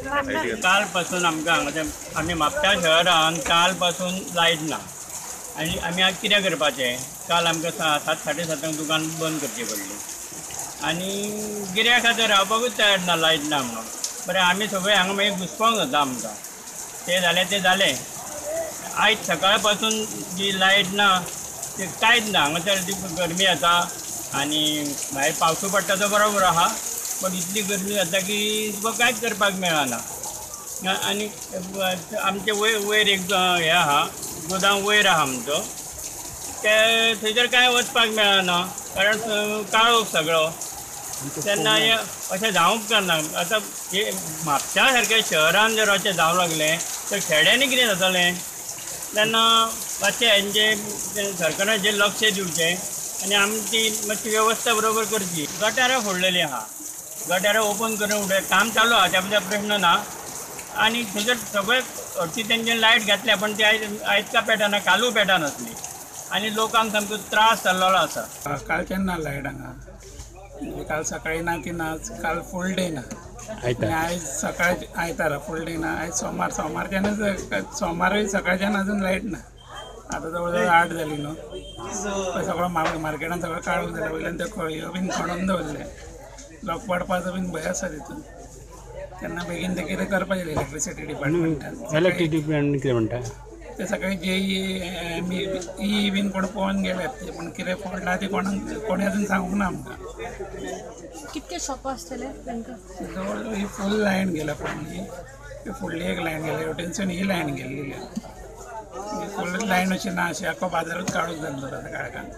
कालपासून आमकां हांगासर आमी म्हापशा शहरान कालपासून लायट ना आनी आमी आतां कितें करपाचें. काल आमकां 7 साडे 7 दुकान बंद करचें पडलें आनी गिऱ्याक आतां रावपाकूच तयार ना, लायट ना म्हणून. बरें, आमी सगळे हांगा मागीर घुसपोंक जाता आमकां. तें जालें तें जालें. आयज सकाळ पासून जी लायट ना ते कांयच ना. हांगासर ती गरमी जाता आनी भायर पावसूय पडटा तो बरोबर आहा, पण इतली गरमी जाता की तुका कांयच करपाक मेळना. आनी आमचे वयर वयर एक हें आहा, गोदाम वयर आहा आमचो, ते थंयसर कांय वचपाक मेळना कारण काळोख सगळो. तेन्ना हें अशें जावंक ना. आतां हे म्हापशा सारक्या शहरान जर अशें जावंक लागलें तर खेड्यांनी कितें जातलें. तेन्ना मातशें हेंचें सरकारान जें लक्ष दिवचें आनी आमची मातशी वेवस्था बरोबर करची. गटारां फोडलेलीं आहा, गटारां ओपन करून उडय, काम चालू आहा, त्या बद्दल प्रश्न ना. आनी थंयसर सगळे हरशी तेंच्यानी लायट घातल्या, पण ती आयज आयज पेटना, कालूय पेटनासली आनी लोकांक सामको त्रास जाल्लो आसा. कालच्यान ना लायट हांगा, म्हणजे काल सकाळी ना ती नाच, काल फूल डे ना, आनी आयज सकाळ आयतारा फूल डे ना. आयज सोमार, सोमारच्यानच सोमारूय सकाळच्यान अजून लायट ना. आतां जवळ जवळ 8 जाली न्हू. सगळो मार्केटान सगळो काळोख जाला. वयल्यान त्यो खळयो बीन खणून दवरले, लोक पडपाचो बीन भंय आसा तितून. तेन्ना बेगीन ते कितें करपाचें इलेक्ट्रिसिटी डिपार्टमेंटान. इलेक्ट्रिसिटी डिपार्टमेंट कितें म्हणटा? ते सगळे जे ई बीन कोण पळोवन गेल्यात ते, पूण कितें फोडलां तें कोणाक कोणें अजून सांगूंक ना आमकां. कितके शॉपां आसतले तांकां? जवळ जवळ ही फूल लायन गेल्या फुडली, फुडली एक लायन गेल्या, हेवटेनसून ही लायन गेल्ली, फूल लायन अशी ना, अशी आख्खो बाजारूच काळोख जाल्लो आतां काळखान.